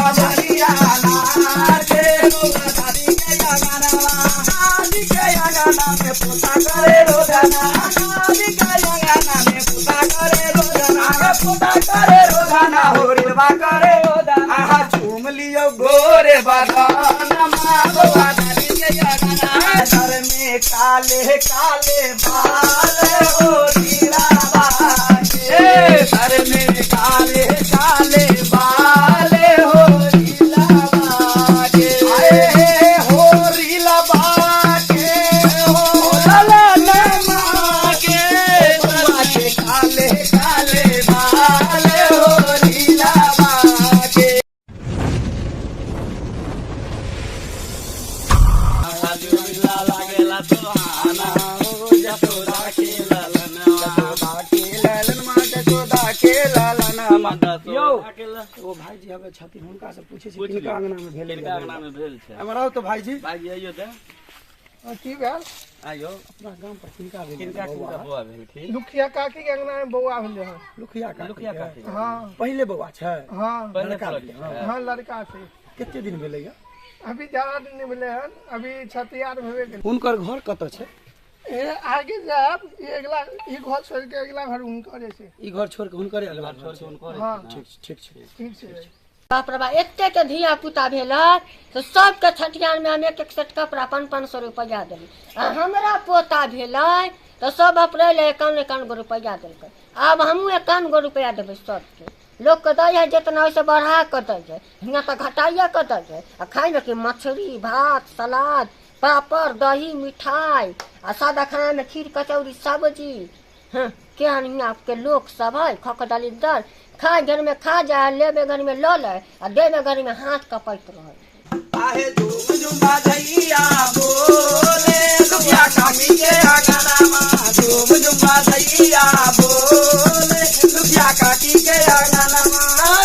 बधैया नाचे बौआ दादी के अंगनावा दादी के अंगना में पोता करे रोदना दादी के अंगना में पोता करे रोदना पोता करे रोदना हो रिलवा करे रोदना आहा चूम लियो गोरे बदनमा बौआ दादी के अंगना सर में काले काले बाल हो रीला बागे सर में काले काले बाल हो रीला बागे आए हो रीला बागे हो ललन मागे बउआ के काले काले बाल हो रीला बागे। यौ एगो भाईजी हवे छथिन हुनका से पूछे छी पूछ किनका लियौ। अंगना में भेलै किनका अंगना में भेल छै हमर आउ तऽ भाईजी भाईजी आइयो तऽ की भेल आइयो अपना गाम पर किनका भेलै किनका किनका बौआ भेलखिन लुखिया काकी के अंगना में बौआ भेलै हन लुखिया काकी लुखिया के? काकी हाँ पहिले बौआ छै हाँ पहिले लड़का लड़की भेलै, हाँ। छै। हाँ लड़का से कते दिन भेलै या अभी ज्यादा दिन नहीं भेलै हन अभी छतियार भेबे केलै हुनकर घर कतऽ छै ए आगे जायब ई अगला ई घर छोड़ के अगला घर हुनकरे छै ई घर छोड़ के हुनकरे अगला घर छोड़ के हुनकर हाँ ठीक छै, ठीक छै ठीक छै बाप रे बा एतेक धिया पुता भेलै तऽ सबके छठियारमे हम एक एक सेट कपड़ा 500-500 रुपैआ देली आ हमरा पोता भेलै तऽ सब अप्रैल 51-51 गो रुपैआ देलकै आब हमहूँ 51 गो रुपैआ देबै सबके लोकके दै है जितना ओहिसँ बढ़ा कऽ दै है हियाँ तऽ घटाइए कऽ दै है आ खाइमे कि मछली भात सलाद पापड़ दही मिठाइ आ सादा खानामे खीर कचौड़ी सब्जी हँ केहन हियाँके लोक सब है खख दलिदर खाय घरमे खा जाइ है लेबे घरमे लऽ लै आ देबे घरमे हाथ कपैत रहै आहे झूम झूम बाजैया बोले लुकिया काकी के अंगनामा झूम झूम बाजैया बोले लुकिया काकी के अंगनामा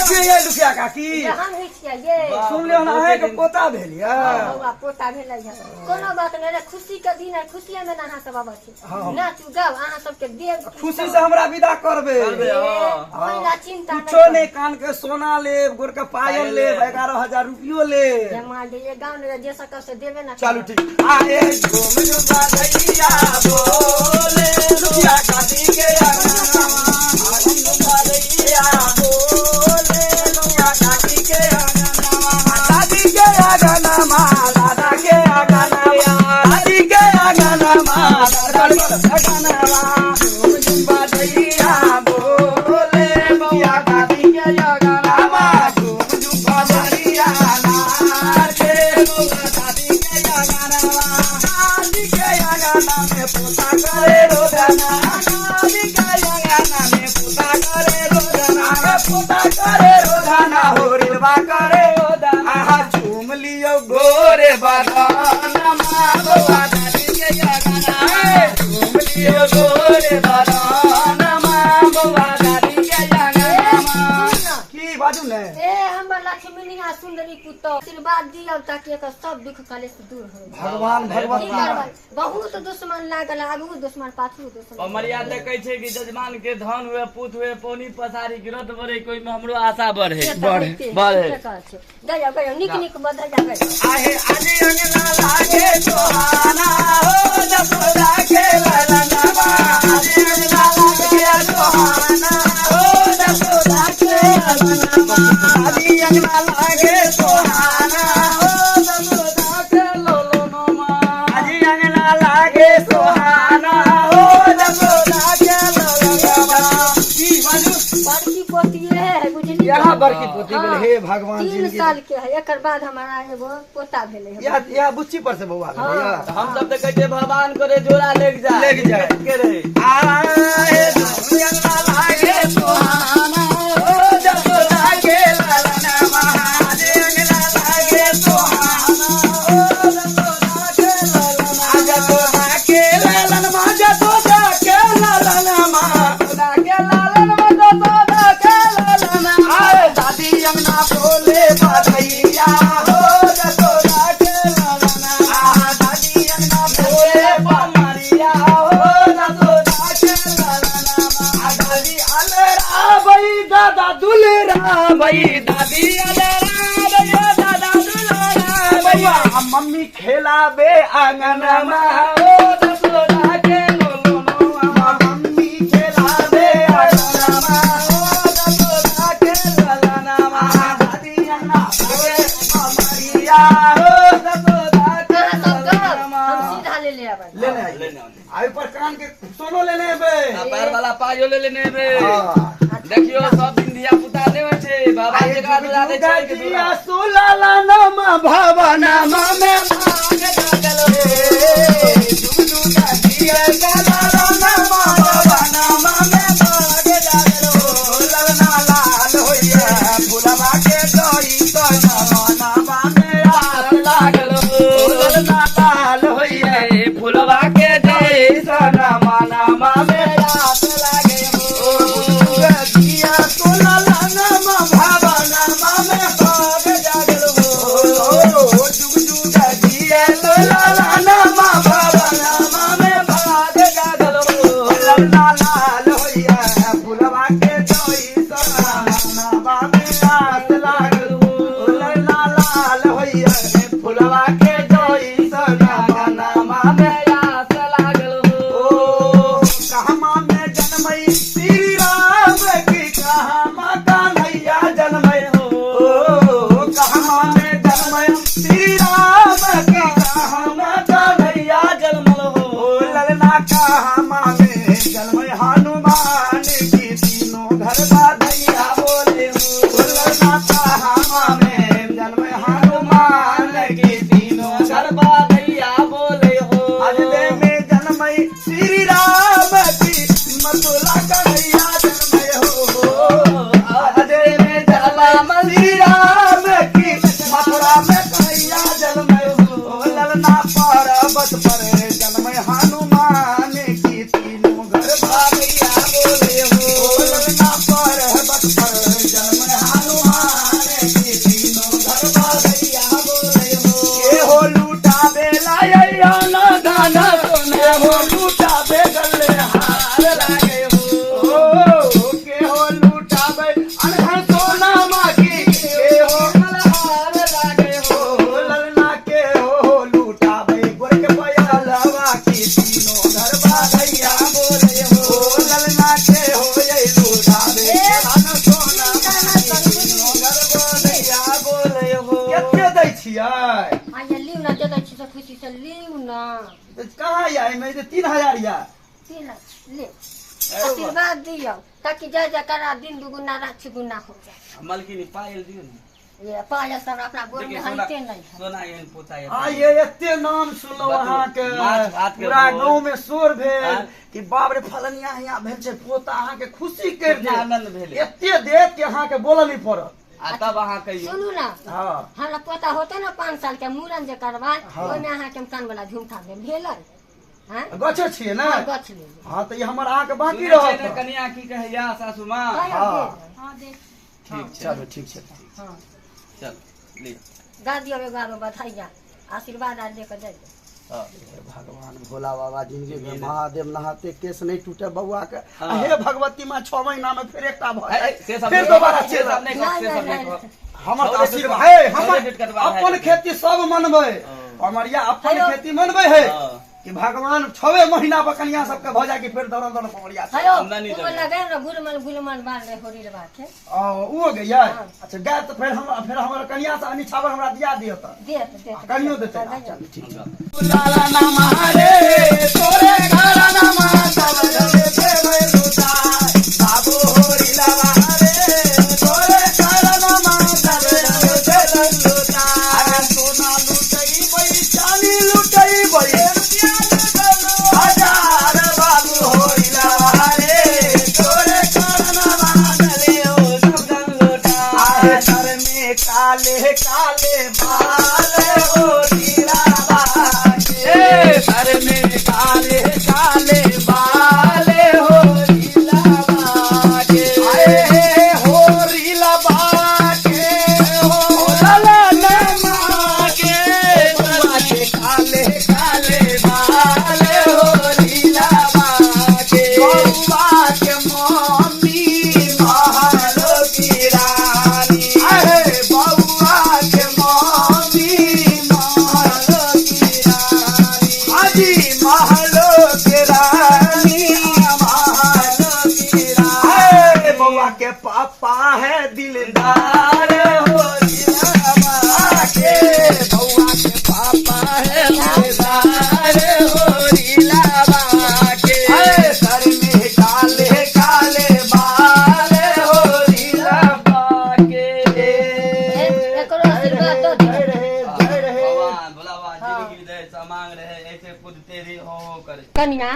के ये लुखिया काकी हम ही छियै ये सुन लियौ अहें के पोता भेल ये बौआ पोता भेलै हँ कोनो बात नहि रे खुशी के दिन है खुशिये मे अहाँ सब अबै छी नाचू गाउ अहाँ सबके देव खुशी से हमरा विदा करबे करबै, हँ। ओहि ला चिंता कुछो नहि कान के सोना लेब गोर के पायल लेब 11,000 रुपयो लेब जमा दे गाँव में जे सकब से देबे ना चलू ठीक आहे झूम झूम बाजैया बोले लुकिया काकी के अंगनामा झूम झूम बाजैया बोले लुकिया काकी के अंगनामा दादी के अंगनामा दादा के अंगनामा दादी के अंगनामा दादा के अंगनामा झूम झूम बाजैया बोले लुकिया काकी के अंगनामा झूम झूम बाजैया नाचे बौआ दादी के अंगनामा दादी के अंगना में पोता करे रोदना दादी के अंगना में पोता करे रोदना पोता करे रोदना हो रिलवा करे रोदना आहा चूम लियो गोरे बदनमा बौआ दादी के अंगना चूम लियो गोरे बदनमा बौआ दादी के अंगनामा की बाजू ने ए हमर लक्ष्मीनिया सुंदरी पुतोह आशीर्वाद दियौ ताकि एकर सब दुख कलेश दूर हो भगवान की भगवती करबै बहुत दुश्मन लागल आगू दुश्मन पाछू दुश्मन मरिया तऽ कहै छै कि जजमान के धन हुए पूत हुए पौनी पसारी गिरत बढ़े कोई में हमरो आशा बढ़े बढ़े बढ़े गयो गयो निक निक बधैया गयो आहे आदि अंगना लागे सोहाना हो जसोदा के ललनवा आदि अंगना लागे सोहाना हो जसोदा के ललनवा आदि अंगना लागे सोहाना हो जसोदा के ललनवा आदि अंगना लागे सोहाना हो जसोदा के ललनवा की बाजू बड़की पोती है बुझली यहाँ बड़की पोती भेल हाँ। हे भगवान 3 जिनगी साल के है एकर बाद हमारा एगो पोता भेलै है यह यह बुच्ची पर से बौआ भेलै हाँ। यह। हम सब तऽ कहै छियै भगवान करे जोड़ा लग जाए लग जाए। के रहे आए अंगना लागे सोहाना हो जसोदा के ललनवा आदि अंगना लागे सोहाना हो जसोदा के ललनवा जसोदा के ललनवा जसोदा के ललनवा जसोदा के ललनवा जसोदा के ललनवा आए दादी अंगना बोले बधैया हो जसोदा के ललनवा दादी अंगना बोले पमरिया हो जसोदा के ललनवा दादी अलरा बई दादा दुलरा बई दादी अलरा मम्मी खेलाबे आंगनमा ओ जसोदा के लोलनवा। मम्मी खेलाबे आंगनमा ओ जसोदा के ललनवा। दादी अंगना भागे अमरिया हो जसोदा के अहाँ सब गप, ललनवा। हम सीधा ले ले अबै। लेने आइए। लेने आइए। आ पर कान के सोनो लेने एबै। आ पैर वाला पायो ले लेने बे। हाँ। देखियो सब दिन धिया पुता नहि होइ छै बाबा जकरा दुला दै छै के जिया सुलाला नाम भवनामा में भाग जागल रे। जुगनुका जिया सुलाला नाम भवनामा में भाग जागल हो। ललना लाल होइया फुलवा के दही तनामा में आग लागल हो। ललना लाल होइया फुलवा के दही तनामा में आग लागे हो। जिया सुलाला नाम भवनामा में भाग जागल हो। जुग जुग जिया सुलाला नाम भवनामा में भाग जागल हो। ललना लाल होइया फुलवा के दही तनामा में आग लागल हो। ललना लाल होइया फुलवा के दही तनामा में आस लागल हो। ओ कहमा में जनमई श्री राम की कहमा कन्हैया जनमई हो। कहमा में जनमई श्री राम की कहमा कन्हैया जन्मल हो। ललना कहमा में जनमई हनुमान की तीनों घर बाधैया बोले हो। ललना कहमा में जनमई हनुमान की तीनों घर बाधैया बोले हो। अजले में जनमई श्री राम की मथुरा कन्हैया जनमय हो। अजले में जनमई श्री राम की मथुरा में कन्हैया जनमय हो। ललना पर्वत पर जनमय हनुमान की तीनों घर बाधैया बोले हो। ललना पर्वत पर जनमय हनुमान की तीनों घर बाधैया बोले हो। के हो लूटाबे लाया न धन सोने हो लूटाबे गले हार लागे हो। के हो लूटाबे अनधन सोना मागी के हो हार लागे हो। ललना के हो लूटाबे गोर के पयलवा की तीनों घर बाधैया बोले हो। ललना के हो ये लूटाबे धन सोना मागी तीनों घर बाधैया बोले हो। कते दै छियै? आ ये लिउ ना, जे दै छी से खुशी से लिउ ना। तऽ कहाँ या एहिमे जे 3000 या। 3 ले आशीर्वाद दियौ ताकि जय जयकारा दिन दुगुना रात गुना हो जाए। मलकिनी पायल दियौ ने। ये पायल सब अपना गोर में देखिए, सोना हइते नहीं है। सोना एहन पोता ये। आ ये एते नाम सुनलहुँ बतू, अहाँके, माछ भात के पूरा भोज। गाँव में शोर भेल हाँ। कि बाप रे फलनिया हियाँ भेल छै पोता, अहाँके खुशी करि कितना देत, आनंद भेलै। एते देत कि अहाँके बोलऽ नहि पड़त। आ तब अहाँ कहियौ। सुनू ना, हँ हमरा पोता होते ना 5 साल के मूड़न जे करवाए ओहिमे अहाँके हम कान वाला झुमका देब भेलै। हाँ गछे छियै ने? हाँ, गछ लेबै। हँ तऽ ई हमर अहाँके बाकी सुनै छियै ने रहत। कनिया की कहैया सासू माँ? कहियौ हाँ। देब। ठीक छै। चलू ठीक छै। हाँ चल ले। गा दियौ एगो आरो बधाइया आशीर्वाद आर दे के जाइए। हाँ। हे भगवान भोला बाबा जिंदगी में महादेव नहाते केस नहीं टूटे बउआ के। हाँ। हे भगवती माँ 6 महीना में फिर एकटा भऽ है, जाय, से सब फिर नहि- दोबारा से चलि सब नहि कहब, नहीं, से सब नहीं, नहि नहीं। कहब। हमर तऽ छौड़े आशीर्वाद भेट है, छौड़े हमर भेट कटवा भए अपन जेतै। खेती सब मनबै। हाँ। हमर या अपन हेलो। खेती मनबै है हाँ। कि भगवान 6 महीना पर कनिया सबके भऽ जाय कि फेर दौड़ल दौड़ल पकड़िया से। हेलो आमदनी ओ जरूर। लगाए ना गुलमन गुलमन बाल रे होरी रे बात है। ओ ओ गैया। हाँ। अच्छा गाय तऽ फेर हम फेर हमर कनिया से अनिछावर हमरा दिया दिअ तऽ। देत देत। कनियो देतै। हाँ, चलू ठीक छै। लाला नामा रे तोरे घर नामा सब घरे देबै लूटा बाबू होरी लावा रे तोरे घर नामा सब घरे देबै लूटा। अरे सोना लूटई बई चांदी लूटई बई हजार बाबू होरी लावा रे तोरे घर नामा चले हो सब धन लोटा। आए सर में काले काले बाल हो नीला ए, सर में काले काले बाल हो नीला बागे। आए हो रीला बाके हो लला के बाके काले काले बाल हो रीला बाके बउआ के मम्मी महलो की रानी। आए बउआ के मम्मी महलो आशीर्वाद रहे दऽ दियौ। जय रहे जय रहे। भगवान भोला बाबा जिंदगी दे समांग रहे, ऐसे कूदते रही हो हो करे। कनिया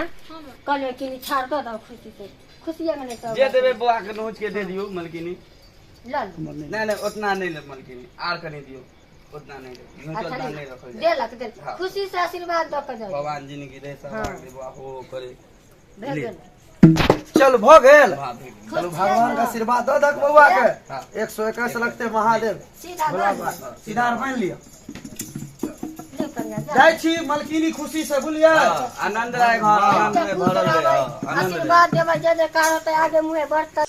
कहलियै कि निछाड़ दऽ दऽ खुशी से, खुशिये में नहि सब। जे देबै बौआ के नोच के दे दियौ मलकिनी। लऽ लू। नहीं नहीं, उतना नहीं ले मलकिनी, आर कनी दियौ, उतना नहीं ले, नोचल अच्छा दान नहीं नहीं रखल जाए। देलक देलक। हाँ। खुशी से आशीर्वाद दऽ के जाउ। भगवान जिंदगी दे समांग दे, बौआ हो हो करे। भेल ले। गेल। चल भऽ गेल। हाँ, भेल गेल। चलू भगवान के आशीर्वाद दऽ दक बौआ के। हाँ। 121 लगते महादेव। सीधा भोला बान्हि। बाबा, सीधा आर बान्हि लिअ। ले कनिया, जा। जाइ छी मलकिनी खुशी से, बुझलियै? हाँ, आनंद राय घर आनंद खुश में भरल रहबै, रहे, हाँ, आनंद रहे। आशीर्वाद देबै, जे जे कार होतै आगे मुँहे बढ़तै।